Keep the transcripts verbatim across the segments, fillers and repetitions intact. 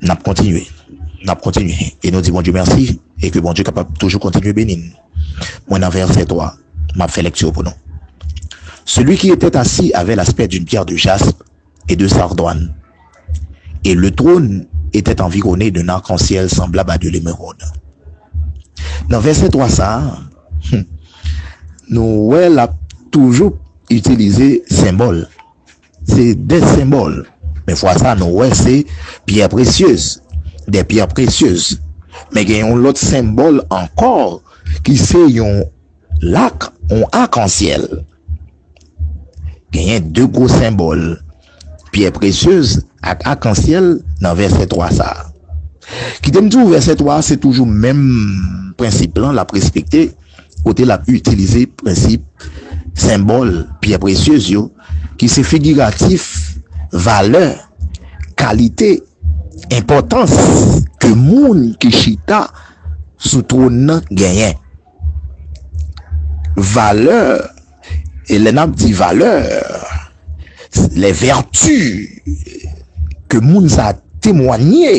N ap kontinye. N ap kontinye. E nou di Bondye mèsi e ke Bondye kapab toujou kontinye beni n. Mwen nan vèsè twa, m ap fè lekti pou nou. Celui qui était assis avait l'aspect d'une pierre de jaspe et de sardonyme, et le trône était environné d'un arc-en-ciel semblable à de l'émeraude. Nan vèsè twa sa a, hmm, nou wè l ap toujou itilize senbòl. Se de senbòl. Men fwa sa, nou wè se pierre précieuse, des pierres précieuses. Men gen yon lòt senbòl ankò ki se yon lak, yon akansyèl. Genyen de gwo senbòl, pierre précieuse ak akansyèl nan vèsè twa sa a. Kite m di w, vèsè twa a se toujou menm prensip lan, l ap respekte, kote l ap itilize prensip senbòl, pierre précieuse yo, ki se figiratif valè, kalite, enpòtans ke moun ki chita sou twòn nan genyen. Valè, e lè n ap di valè, les vertus ke moun sa a temwanye,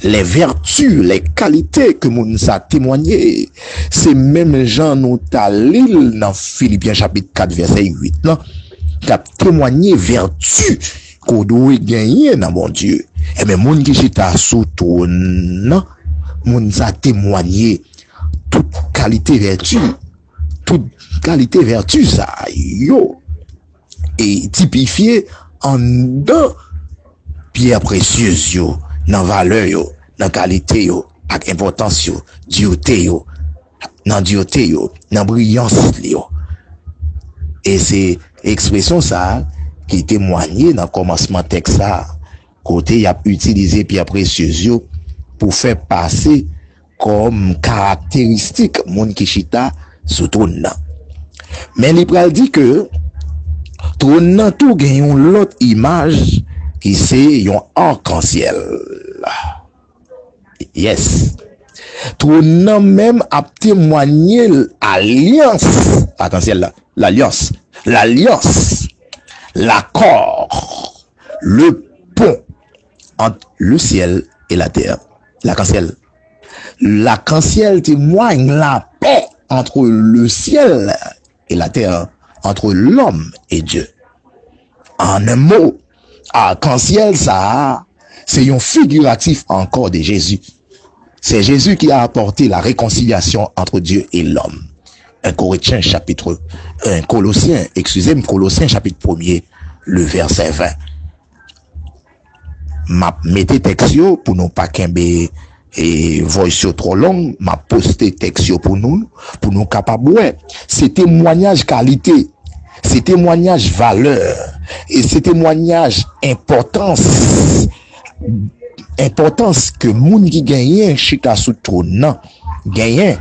les vertus, les qualités ke moun sa a temwanye, se menm jan nou ta li l nan Filipyen chapit kat vèsè uit lan, k ap temwanye vèti ke w dwe genyen nan Bondye. Ebyen, moun ki chita sou twòn nan, moun sa a temwanye tout kalite vèti, tout kalite vèti sa yo, e tipifye anndan pierres précieuses yo, nan valè yo, nan kalite yo, ak enpòtans yo, dyote yo, nan dyote yo, nan briyans yo. E se ekspresyon sa a ki temwanye nan kòmansman tèks sa a, kote y ap itilize pierres précieuses yo pou fè pase kòm karakteristik moun ki chita sou twòn nan. Men li pral di ke twòn nan tou gen yon lòt imaj ki se yon akansyèl. Yes. Twòn nan menm ap temwanye alyans, akansyèl la, lalyans, lalyans, l'accord, le pont entre le ciel et la terre. Lakansyèl. Lakansyèl temwanye lapè entre le ciel et la terre, entre l'homme et Dieu. En un mot, akansyèl sa a, se yon figiratif ankò de Jezi. C'est Jésus qui a apporté la réconciliation entre Dieu et l'homme. Un Corinthiens chapitre, un Colossiens, excusez-moi, Colossiens chapitre premier, le verset vingt. M ap mete tèks yo pou nou pa kenbe, e, voice yo twò long. M ap poste tèks yo pou nou, pou nou kapab wè. Se temwanyaj kalite, se temwanyaj valè, e se temwanyaj enpòtans, enpòtans ke moun ki genyen chita sou twòn nan genyen,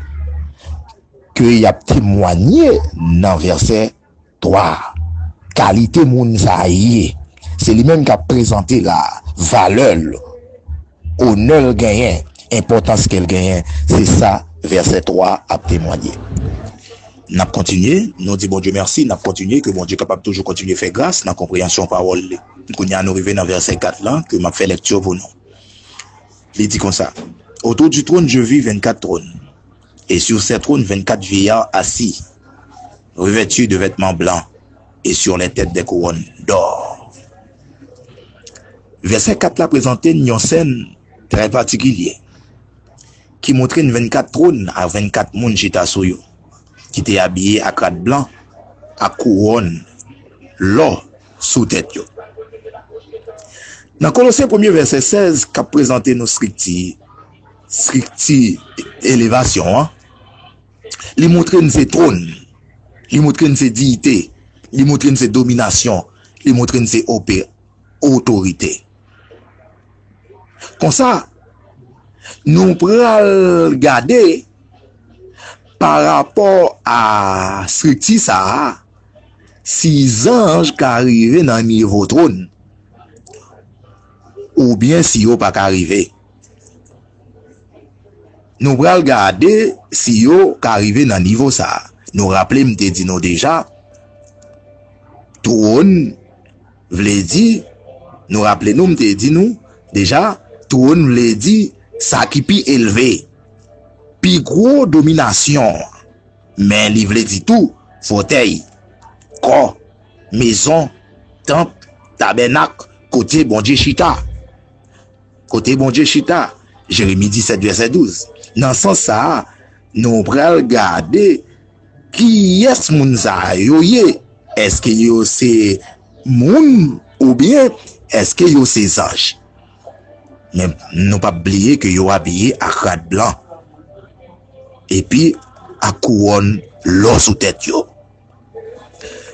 ke y ap temwanye nan vèsè twa, kalite moun sa a ye. Se li menm k ap prezante la, valè l, onè l genyen, enpòtans ke l genyen. Se sa vèsè twa ap temwanye. N ap kontinye, nou di Bondye mèsi, n ap kontinye, ke Bondye kapab toujou kontinye fè gras nan konpreyansyon pawòl li. Kounye a nou rive nan vèsè kat lan, ke m ap fè lekti pou nou. Li di konsa, Autour du trône, je vis vingt-quatre trônes, et sur ces trônes, vingt-quatre vieillards assis, revêtus de vêtements blancs, et sur les têtes des couronnes d'or. Vèsè kat la prezante n yon sèn trè patikilye ki montre n vennkat twòn ak vennkat moun chita sou yo, ki te abiye ak rad blan ak kouwòn lò sou tèt yo. Nan Kolosyen premye vèsè sèz k ap prezante nou estrikti, estrikti elevasyon an, li montre n se twòn, li montre n se diyite, li montre n se dominasyon, li montre n se ope-, otorite. Konsa, nou pral gade pa rapò a estrikti sa a, si zanj ka rive nan nivo twòn, oubyen si yo pa ka rive. Nou pral gade si yo ka rive nan nivo sa a. Nou raple m te di nou deja, twòn vle di, nou raple nou m te di nou deja, twòn vle di sa ki pi elve, pi gwo dominasyon, men li vle di tou fotèy, kò, mezon, tanp, tabènak, kote Bondye chita. Kote Bondye chita, Jeremi disèt vèsè douz. Nan sans sa a, nou pral gade kiyès moun sa yo ye. Èske yo se moun oubyen èske yo se zanj? Men nou p ap bliye ke yo abiye ak rad blan epi ak kouwòn lò sou tèt yo.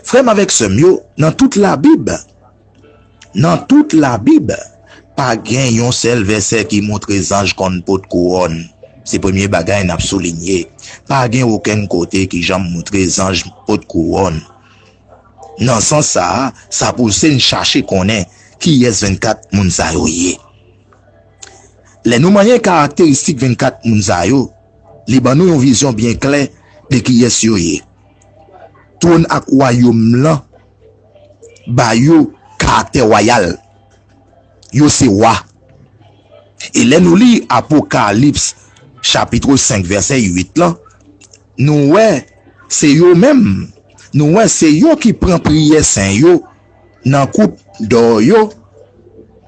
Frè m avèk sè m yo, nan tout Labib, nan tout Labib, pa gen yon sèl vèsè ki montre zanj konn pot kouwòn. Se premye bagay n ap soulinye. Pa gen okenn kote ki janm montre zanj pot kouwòn. Nan sans sa a, sa pouse n chache konnen kiyès vennkat moun sa yo ye. Lè nou manyen karakteristik vennkat moun sa yo, li ban nou yon vizyon byen klè de kiyès yo ye. Twòn ak wayòm lan ba yo karaktè wayal. Yo se wa. E lè nou li Apokalips chapit senk vèsè uit lan, nou wè se yo menm, nou wè se yo ki pran priyè sen yo nan koup dò yo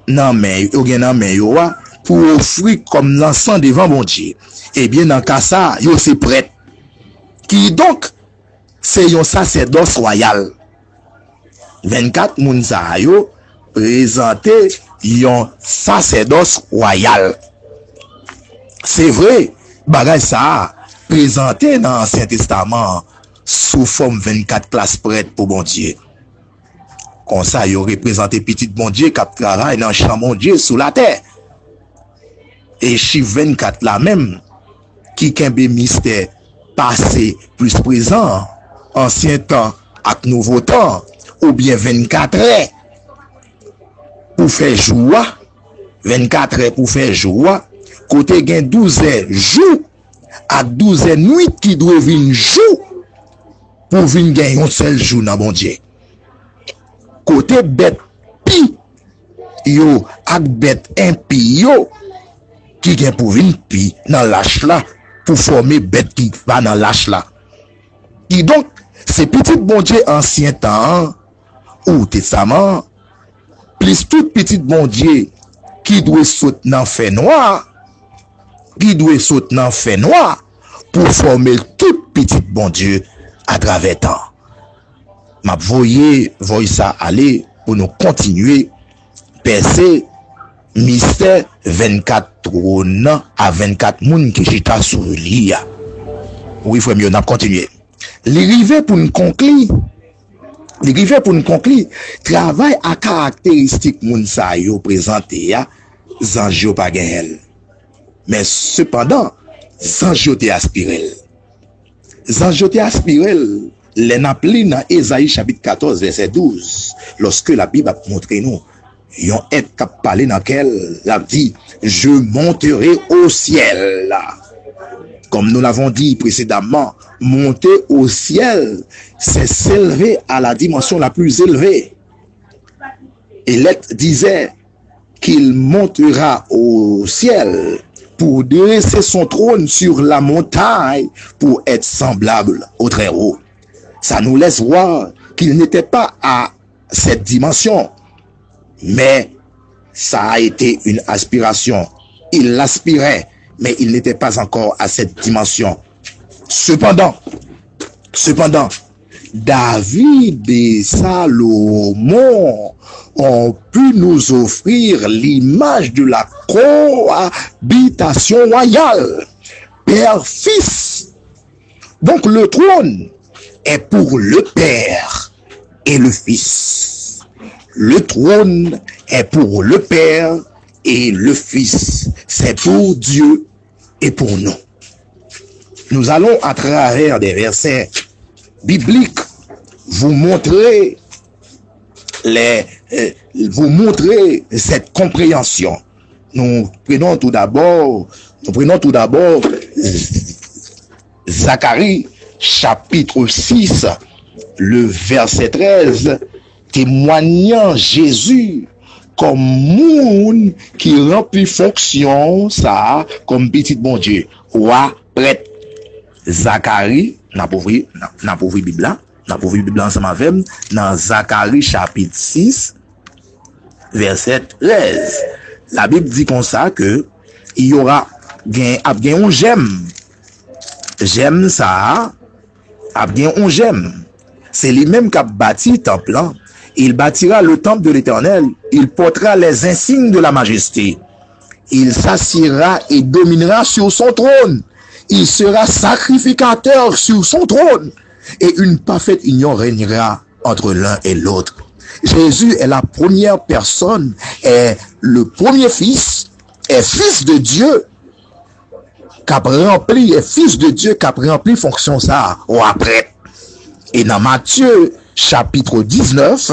nan men yo gen nan men yo a pou ofri kòm lansan devan Bondye. Ebyen, nan ka sa a, yo se prèt. Kidonk, se yon sasèdòs wayal. Vennkat moun sa yo prezante yon sasèdòs wayal. Se vre, bagay sa a prezante nan Ansyen Testaman an sou fòm vennkat klas prèt pou Bondye. Konsa, yo reprezante pitit Bondye k ap travay nan chan Bondye sou latè. E chif vennkat la menm, ki kenbe mistè pase plis prezan, ansyen tan ak nouvo tan, oubyen vennkatrè pou fè jou a, vennkatrè pou fè jou a, kote gen douzè jou ak douzè nwit ki dwe vin jou pou vin gen yon sèl jou nan Bondye. Kote bèt pi yo ak bèt enpi yo ki gen pou vin pi nan lach la pou fòme bèt ki pa nan lach la. Kidonk, se pitit Bondye ansyen tan an, ou testaman an, plis tout pitit Bondye ki dwe sot nan fènwa, ki dwe sot nan fènwa pou fòme tout pitit Bondye atravè tan. M ap voye vòy sa ale pou nou kontinye pèse mistè vennkat twòn nan a vennkat moun ki chita sou li a. Wi, frè m yo, n ap kontinye. Li rive pou n konkli, li rive pou n konkli, travay ak karakteristik moun sa yo prezante a, zanj yo pa genyen l. Men sepandan, zanj yo te aspire l. Zanj yo te aspire l. Lè n ap li nan Ezayi chapit katòz, vèsè douz, lòske Labib ap montre nou yon èt k ap pale nan kè l, l ap di, Je monterai au ciel. Comme nous l'avons dit précédemment, monter au ciel, c'est s'élever à la dimension la plus élevée. Et l'être disait qu'il montera au ciel pour dresser son trône sur la montagne pour être semblable au Très-Haut. Ça nous laisse voir qu'il n'était pas à cette dimension, mais ça a été une aspiration. Il l'aspirait, mais il n'était pas encore à cette dimension. Cependant, cependant, David et Salomon ont pu nous offrir l'image de la cohabitation royale. Père, fils. Donc le trône est pour le Père et le Fils. Le trône est pour le Père et le Fils. C'est pour Dieu et pour nous. Nous allons, à travers des versets bibliques, vous montrer les, euh, vous montrer cette compréhension. Nous prenons tout d'abord, nous prenons tout d'abord Zakari, chapit sis, le vèsè trèz, temwanyan Jezi kòm moun ki ranpli fonksyon sa a kòm pitit Bondye, wa, prèt. Zakari, n ap ouvri, n ap, n ap ouvri Bib la, n ap ouvri Bib la ansanm avè m nan Zakari chapit sis, vèsè trèz. Labib di konsa ke y aura, gen, ap gen yon jèm. Jèm sa a, ap gen yon jèm. Se li menm k ap bati tanp lan. Il bâtira le temple de l'Éternel. Il portera les insignes de la majesté. Il s'assiera et dominera sur son trône. Il sera sacrificateur sur son trône. Et une parfaite union régnera entre l'un et l'autre. Jésus est la première personne, est le premier fils, est fils de Dieu, k ap ranpli, est fils de Dieu, k ap ranpli fonksyon sa a, wa prèt. E nan Matye, chapit diznèf,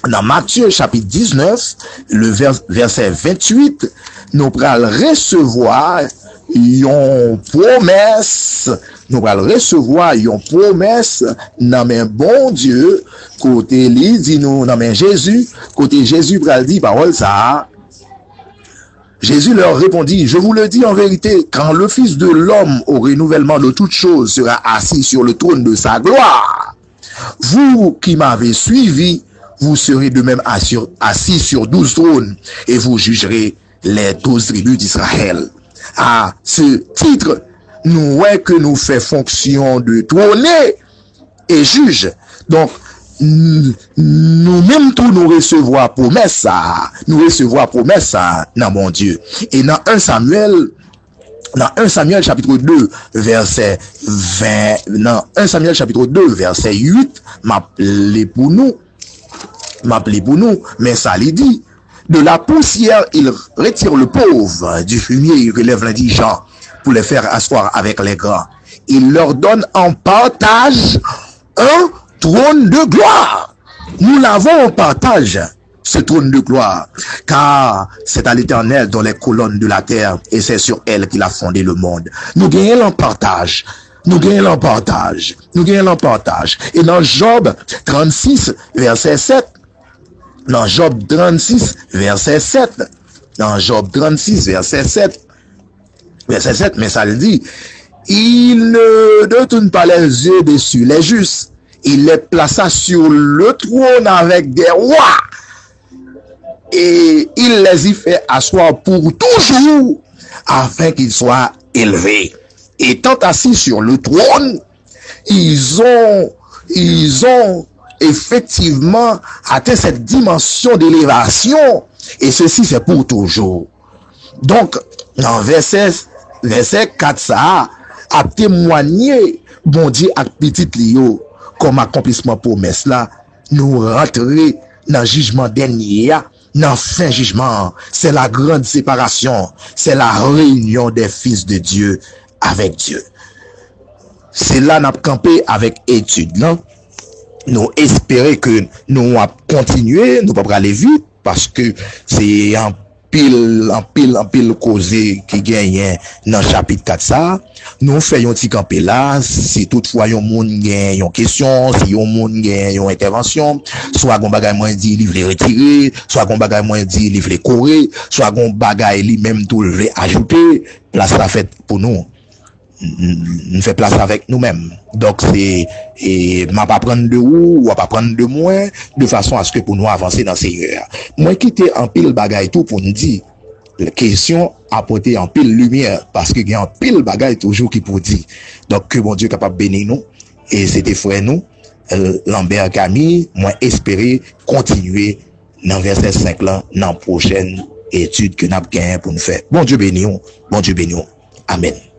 nan Matye, chapit diznèf, le vè-, vèsè venntuit, nou pral resevwa yon pwomès, nou pral resevwa yon pwomès nan men Bondye, kote li di nou, nan men Jezi, kote Jezi pral di pawòl sa a. Jésus leur répondit, je vous le dis en vérité, quand le Fils de l'homme au renouvellement de toutes choses sera assis sur le trône de sa gloire, vous qui m'avez suivi, vous serez de même assis, assis sur douze trônes, et vous jugerez les douze tribus d'Israël. À ce titre, nou wè ke nou fè fonksyon de twone e jij. Donk, n-, nou menm tou, nou resevwa pwomès sa a. Nou resevwa pwomès sa a nan Bondye. E nan en Samyèl, nan en Samyèl chapit de, vèsè ven, nan en Samyèl chapit de, vèsè uit, m ap li pou nou. M ap li pou nou, men sa li di. De la poussière, il retire le pauvre, du fumier, il relève l'indigent pour les faire asseoir avec les grands. Il leur donne en partage un trône de gloire. Nous l'avons en partage, ce trône de gloire, car c'est à l'Éternel dont les colonnes de la terre, et c'est sur elle qu'il a fondé le monde. Nou genyen l an pataj. Nou genyen l an pataj. Nou genyen l an pataj. E nan Jòb trannsis, vèsè sèt, nan Jòb trannsis, vèsè sèt, nan Jòb trannsis, vèsè sèt, vèsè sèt, men sa l di, il ne détourne pas les yeux de sur les justes, il les plaça sur le trône avec des rois, et il les y fait asseoir pour toujours, afin qu'ils soient élevés. Étant assis sur le trône, ils ont, ils ont effectivement atteint cette dimension d'élévation, et ceci c'est pour toujours. Donk, nan vèsè, vèsè kat sa a, ap temwanye Bondye ak Pitit li yo kòm akonplisman pwomès la, nou rantre nan jijman dènye a, nan fen jijman an. C'est la grande séparation, c'est la réunion des fils de Dieu avec Dieu. Se la n ap kanpe avèk etid lan. Nou espere ke nou ap kontinye, nou pa prale vit, paske se anpil, anpil, anpil koze ki genyen nan chapit kat sa a. Nou fè yon ti kanpe la. Si toutfwa yon moun gen yon kesyon, si yon moun gen yon entèvansyon, swa gon bagay mwen di li vle retire, swa gon bagay mwen di li vle kore, swa gon bagay li menm tou l vle ajoute, plas la fèt pou nou. N, n fè plas avèk nou menm. Donk, se, e, m ap aprann de ou, w ap aprann de mwen, de fason aske pou nou avanse nan Senyè a. Mwen kite anpil bagay tou pou n di. Kesyon a pote anpil limyè, paske gen anpil bagay toujou ki pou di. Donk, ke Bondye kapab beni nou, e se te frè nou, e, Lambert Camille, mwen espere kontinye nan vèsè senk lan, nan pwochèn etid ke n ap genyen pou n fè. Bondye beni w, Bondye beni w. Amèn.